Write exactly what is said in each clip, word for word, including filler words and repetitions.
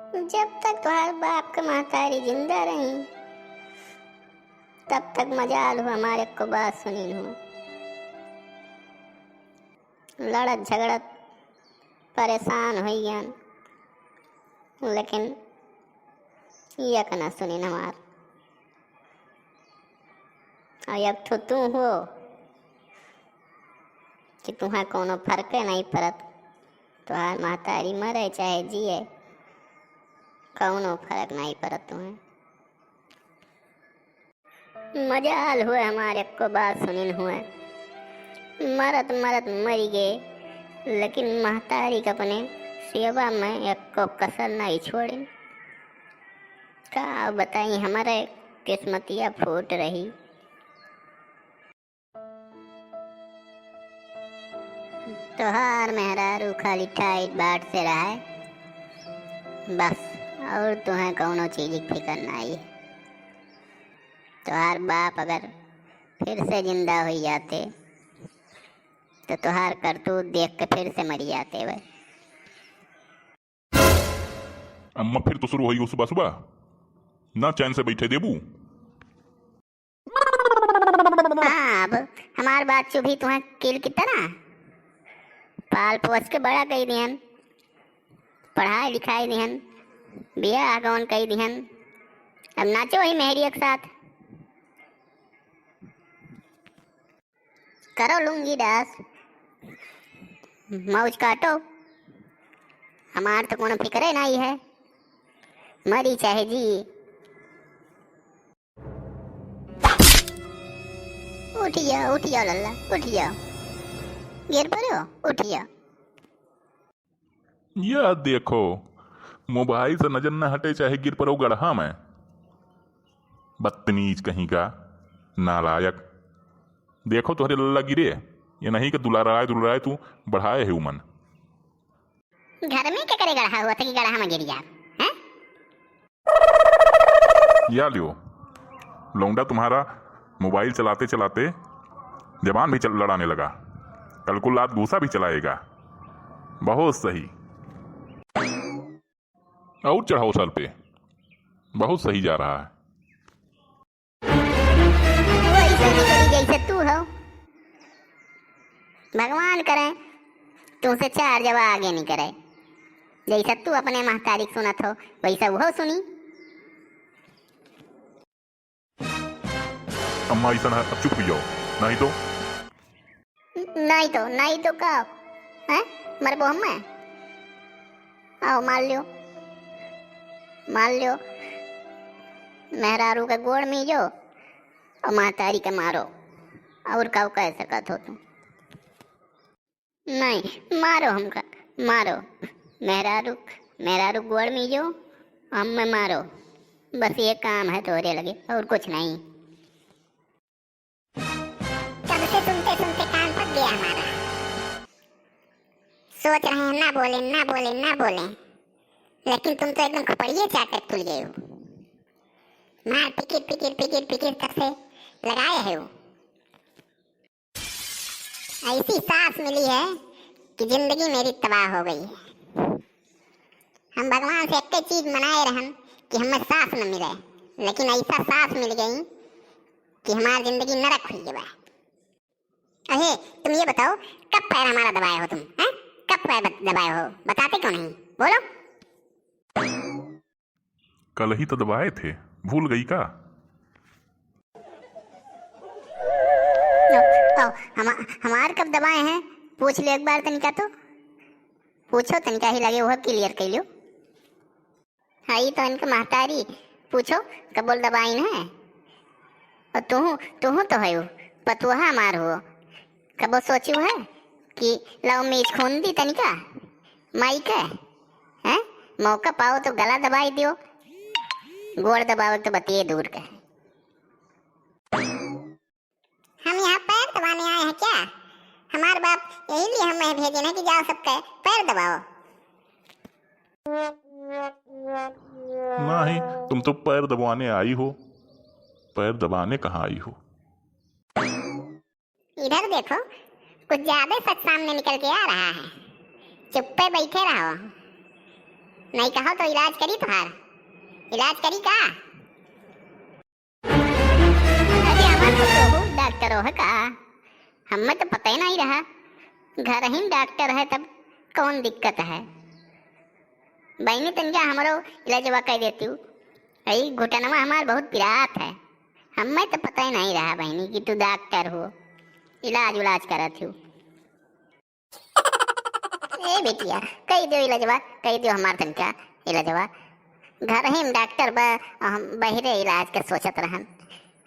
जब तक तोहार बाप के महतारी जिंदा रही, तब तक मजाल हो हमार एक्को बात सुनिन हो। लड़त झगड़त परेशान होइयन, लेकिन एक ना सुनिन हमार। और एक ठो तू हो कि तुहाँ कौनो फर्क नहीं पड़त, तोहार महतारी मरे चाहे जिए, कौनो फर्क नहीं पड़त तुहाँ। मजाल हुए हमार एक्को बात सुनिन हुए। मरत मरत मरी गए, लेकिन महतारी के अपने सेवा में एक्को कसर नहीं छोड़िन। का बताई, हमारे किस्मतिया फूट रही। तोहार मेहरारू खाली ठाट बाट से रहे बस, और तुहें कौनो चीज की फिक्र नाई। तोहार बाप अगर फिर से जिंदा हुई जाते, तो तोहार करतूत देख के फिर से मरी जाते वे। अम्मा, फिर तो शुरू होई हो सुबह सुबह, ना चैन से बैठे देबू। हाँ, अब हमार बात चुभी तुहें कील की तरह। पाल पोस के बड़ा कई दिहन, पढ़ाई लिखाई दिहन, बियाह गौन कई दिहन। अब नाचो ही मेहरिया के साथ। करो लुंगी डांस, मौज काटो। हमार तो कोनो फिक्रे नाई है, मरी चाहे जी। उठ जाओ, उठ जाओ लल्ला, उठ जाओ। गिर पड़ो, उठ जाओ। यह देखो, मोबाइल से नजर न हटे, चाहे गिर पड़ो गड़हा में। बदतमीज कहीं का, नालायक। देखो तोहरे लल्ला गिरे, ये नहीं कि दुलाराय दुलाराय तू बढ़ाए है उमन। घर में के करे गड़हा हुआ था कि गड़हा में गिर जा, हैं? या लियो, लौंडा तुम्हारा मोबाइल चलाते चलाते जबान भी चल-, लड़ाने लगा। कल को लात घूसा भी चलाएगा। बहुत सही। और चढ़ाओ सर पे, बहुत सही जा रहा है। वैसे निकली जैसे तू हो। भगवान करे तुमसे चार जवा आगे नहीं करे। जैसा तू अपने महतारी के सुनत हो, वैसा वो सुनी। अम्मा, ऐसा ना, अब चुप हो जाओ, नहीं तो। नहीं तो, नहीं तो का? हैं? मरबो हम्मे? आओ, मार लियो। मार लियो। मेहरारू के गोड़ मीजो और महतारी के मारो। और का कह सकत हो तुम? नहीं, मारो हमका, मारो। मेहरारू, मेहरारू गोड़ मीजो, हम्मे मारो। बस ये काम है तोरे लगे, और कुछ नहीं। कब से सुनते सुनते कान पक गया हमारा। सोच रहे हैं ना बोले, ना बोले, ना बोले, लेकिन तुम तो एकदम खोपड़िए चाट के तुल गए हो। मार पिकिर पिकिर पिकिर पिकिर तब से लगाए है वो। ऐसी सास मिली है कि जिंदगी मेरी तबाह हो गई है। हम भगवान से एक चीज मनाए रहन कि हमें सास न मिले, लेकिन ऐसा सास मिल गई कि हमारी जिंदगी नरक हुई गई बा। अहे, तुम ये बताओ, कब पैर हमारा दबाए हो तुम, हैं? कब पैर बत-, दबाए हो? बताते क्यों नहीं? बोलो। कल ही तो दबाए थे, भूल गई का? ओ, ओ, हमा-, हमार कब दबाए हैं? पूछ ले एक बार तनिका तो। पूछो तनिका ही लगे, वह clear कर लियो। हाँ, ई तो इनके महतारी, पूछो, कबो दबाइन है? और तुहू, तुहू तो है, पतुहा हमार हो। कबो सोचू है कि लाओ मीज खून दी तनिका, माई के, हैं? मौका पाओ तो गला दबाई दियो, गोड़ दबाओ तो बतिये दूर के। हम यहाँ पैर दबाने आए हैं क्या? हमार बाप यही लिए हमें भेजे हैं कि जाओ सबके पैर दबाओ। नहीं, तुम तो पैर दबाने आई हो, पैर दबाने कहाँ आई हो? इधर देखो, कुछ ज्यादा सच सामने निकल के आ रहा है। चुप्पे बैठे रहो। नहीं कहो तो इलाज करी तुहार, इलाज करी का? अरे अम्मा, तो तोहू डॉक्टर हो का? हमें तो पता ही नहीं रहा, घर ही में डॉक्टर है, तब कौन दिक्कत है? बहिनी, तनिका हमरो इलाजवा कर देती। ई घुटनवा हमार बहुत पिरात है, हमें तो पता ही नहीं रहा बहिनी कि तू डॉक्टर हो, इलाज उलाज करत हो। ए बिटिया, कई दियो इलाजवा, कई दियो हमार तनिका इलाजवा। घर ही में डॉक्टर बा, हम बहिरे इलाज के सोचत रहन।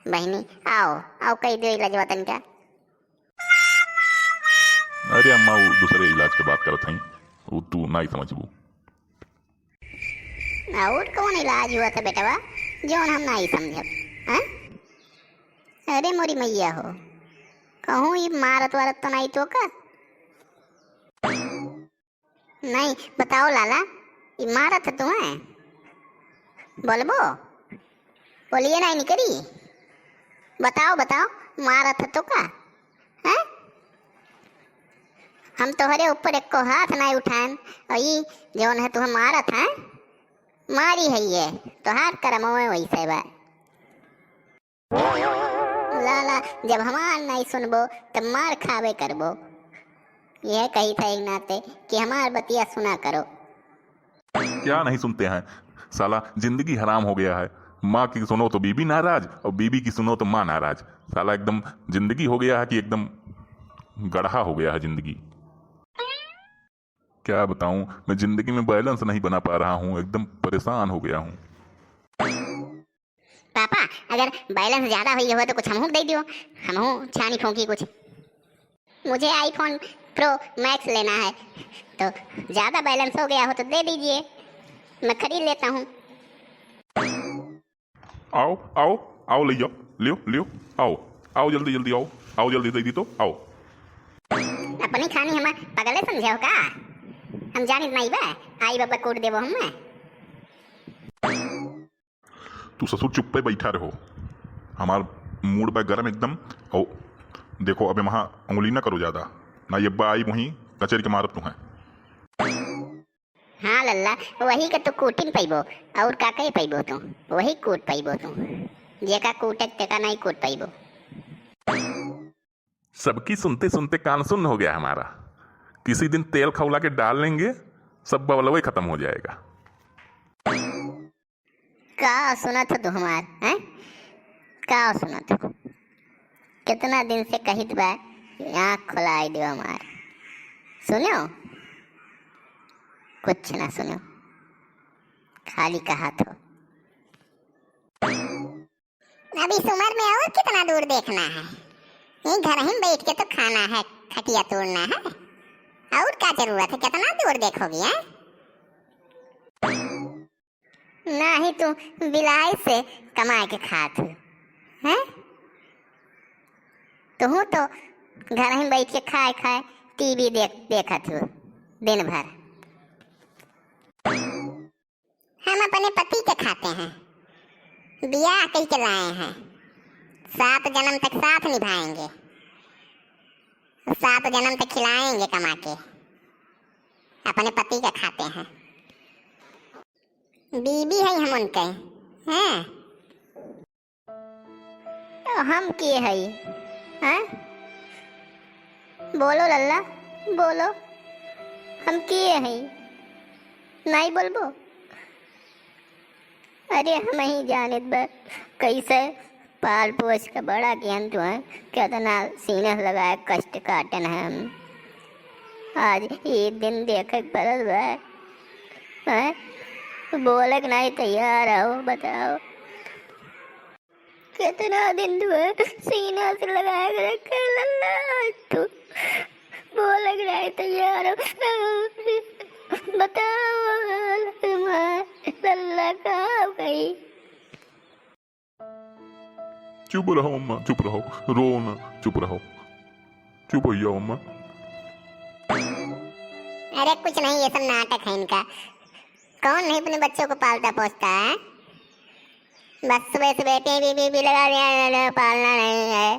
बहिनी, आओ, आओ, कई दियो इलाजवा तनिका। अरे अम्मा, वो दूसरे इलाज के बात करत हई, वो तू नाई समझबू। और कौन इलाज हुआ था बेटवा, जौन हम नाई समझब, हैं? अरे मोरी मैया हो, कहूँ ई मारत वारत तो नाई तो का? नहीं, बताओ लाला, ई मारत है तुम्हें? बोलबो? बोलिए नहीं निकरी। बताओ, बताओ, मारत है तो का? हैं? हम तोहरे ऊपर एको हाथ नहीं उठाएन, और ई जौन है तुम्हें मारत है, मारी है ये, तोहार करमवे वैसे बा। लाला, जब हमार नहीं सुनबो, तब मार खाबे करबो। यह कही था एक नाते कि हमार बतिया सुना करो। क्या नहीं सुनते हैं? साला, जिंदगी हराम हो गया है। माँ की सुनो तो बीबी नाराज, और बीबी की सुनो तो माँ नाराज। साला, एकदम जिंदगी हो गया है कि एकदम गड़हा हो गया है जिंदगी। क्या बताऊं, मैं जिंदगी में बैलेंस नहीं बना पा रहा हूँ, एकदम परेशान हो गया हूँ। पापा, अगर बैलेंस ज्यादा हुई हो तो कुछ हमहू दे दियो, हमहू छानी फूंकी कुछ। मुझे iPhone Pro Max लेना है, तो ज्यादा बैलेंस हो गया हो तो दे दीजिए, मैं खरीद लेता हूँ। आओ, आओ, आओ, ले जाओ, लियो, लियो, आओ, आओ, जल्दी, जल्दी आओ, आओ, जल्दी दे दी तो, आओ। अपनी खानी हमें पगले समझे हो का? हम जानित नहीं बा, आई बाबा कूट देबो हमें। तू ससुर चुप्पे बैठा रहो, हमार मूड बा गरम एकदम। औ देखो, अबे वहाँ उंगली ना करो ज्यादा, ना ये बा आई वहीं कचर के मारब तुम्हें। हाँ लल्ला, वही के तो कूटिन पइबो, और का कहे पइबो तू? वही कूट पइबो तू, जेका कूटे तेका नहीं कूट पइबो। सबकी सुनते सुनते कान सुन्न हो गया हमारा। किसी दिन तेल खौला के डाल लेंगे, सब बवलवे खत्म हो जाएगा। का सुनत हो तू हमार, हैं? का सुनत हो? कितना दिन से कहित बा कि आँख खोलाई दियो हमार। सुनो, कुछ ना सुनो, खाली कहत हो। अब इस उम्र में और कितना दूर देखना है? यहीं घर ही में बैठ के तो खाना है, खटिया तोड़ना है, और का जरूरत है? कितना दूर देखोगी, हैं? ना ही तू बिलाई से कमाए के खात हो, हैं? तुहू तो घर ही बैठ के खाए खाए टीवी देख, देखत हो दिन भर। हम अपने पति के खाते हैं, बियाह कई के लाए हैं, सात जन्म तक साथ निभाएंगे, सात जन्म तक खिलाएंगे कमा के, अपने पति के खाते हैं। बीबी है हम उनके, हैं? हम के हई, हैं? बोलो लल्ला, बोलो, हम के हई? नहीं बोलबो? अरे, हम ही जानित बा, कैसे पाल पोस के बड़ा किहन तुहैं, केतना सीने से लगाए कष्ट काटन है हम। आज ई दिन देखे के पड़ल बा। हैं? बोले के नहीं तैयार हो, बताओ। केतना दिन तुहैं सीना से लगाए के रखे लल्ला, आज तू बोले के नहीं तैयार हो। बताओ लल्ला, कहाँ गई? चुप रहो अम्मा, चुप रहो, रो ना, चुप रहो, चुप हो जाओ अम्मा। अरे कुछ नहीं, ये सब नाटक है इनका। कौन नहीं अपने बच्चों को पालता पोसता है? बस सुबह सुबह टीवी वीवी लगा दिया, पालना नहीं है।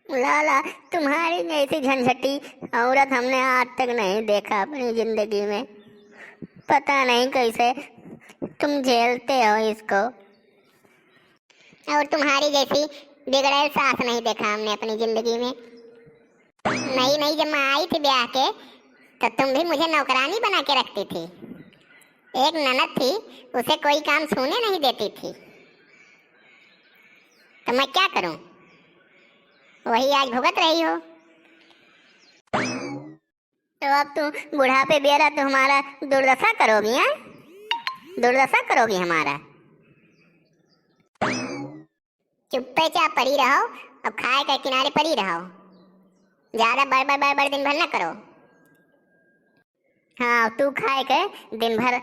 लाला, तुम्हारी जैसी झंझटी औरत हमने आज तक नहीं देखा अपनी जिंदगी में। पता नहीं कैसे तुम झेलते हो इसको। और तुम्हारी जैसी बिगड़ैल सास नहीं देखा हमने अपनी जिंदगी में। नई नई जब मैं आई थी ब्याह के, तो तुम भी मुझे नौकरानी बना के रखती थी। एक ननद थी, उसे कोई काम छूने नहीं देती थी। तो मैं क्या करूं, वही आज भुगत रही हो। तो अब तुम बुढ़ापे बेरा तो हमारा दुर्दशा करोगी, हैं? दुर्दशा करोगी हमारा। चुप्पे चाप पड़ी रहो, अब खाए के किनारे पड़ी रहो, ज्यादा बड़बड़ बड़बड़ दिन भर न करो। हाँ, तू खाए के दिन भर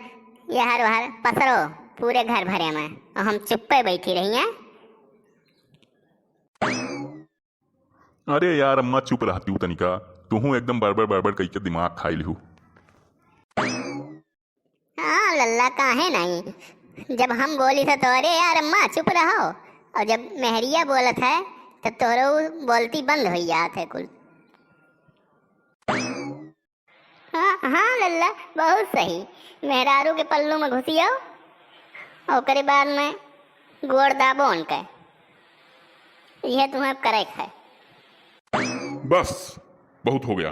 यहर वहर पसरो पूरे घर भरे में, और हम चुप्पे बैठी रही हैं। अरे यार अम्मा, चुप रहती हूँ तनिका, तुहू एकदम बड़बड़ बड़बड़ कई के दिमाग खाई लिहू। हाँ लल्ला, काहे नहीं, जब हम बोली थे तो अरे यार अम्मा चुप रहो, और जब मेहरिया बोलत है तो तोरो बोलती बंद हो जात है कुल। हाँ, हाँ लल्ला, बहुत सही। मेहरारू के पल्लू में घुसियो, ओकरे बाद में गोड़ दाबो उनके। यह तुम्हें करे के है। बस, बहुत हो गया।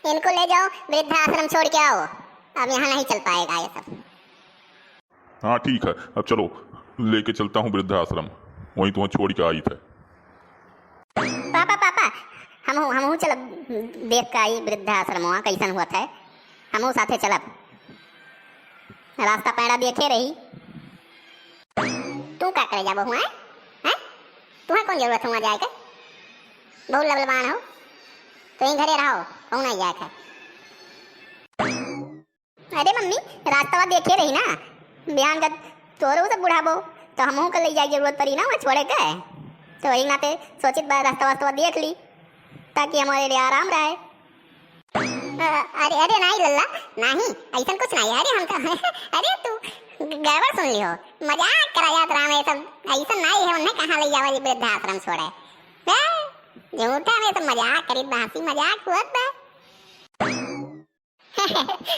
इनको ले जाओ, वृद्धाश्रम छोड़ के आओ, अब यहाँ नहीं चल पाएगा ये सब। हाँ ठीक है, अब चलो, लेके चलता हूँ वृद्धाश्रम, वहीं तुम्हें छोड़ के आई थे। पापा, पापा, हमहू, हमहू चलब देख के आई वृद्धाश्रम, वहाँ कैसन होत है, हमहू साथे चलब। रास्ता पैड़ा देखे रही। तू का करे जाबो हुआ, हैं? तुहा कौन जरूरत हुआ जाए के? बहुत लबलबान हो, तो यहीं घरे रहो, कहूँ नहीं जाए के। अरे मम्मी, रास्ता देखे रही ना, बिहान का तोरो सब बुढ़ाबो, तो हमहू के ले जाए जरूरत पड़ी ना वहाँ छोड़े के। तो वही नाते सोचित बा रास्ता वास्ता देख ली, ताकि हमारे लिए आराम रहे। अ-, अरे, अरे, नाहीं लल्ला, नाहीं, अइसन कुछ नाहीं है। अरे, हम तो, अरे, तू गड़बड़ सुन लिहो, मजाक करा जात रहा, ये सब अइसन नाहीं है, उन्हें कहाँ ले जावा जी वृद्धाश्रम छोड़े। हैं? झूठा में सब मजाक करीत बा, हंसी मजाक हुअत बा।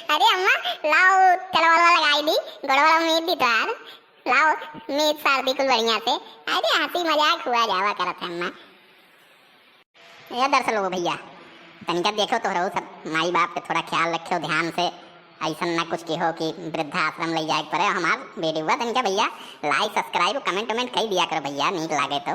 अरे अम्मा, लाओ, चलवलवा लगाई दी, गोड़वा मीद दी तोहार, लाओ, मीद सार दी कुल बढ़िया से। अरे, हंसी मजाक हुआ जावा करत है अम्मा। ए दरअसल वो भैया, तनिका देखो तोहरो सब माई बाप के थोड़ा ख्याल रखियो ध्यान से, अइसन ना कुछ किहो कि वृद्धाश्रम ले जाए के पड़े। हमार वीडियो तनिका भैया like, subscribe, comment, comment कई दिया करो भैया, नीक लागे तो।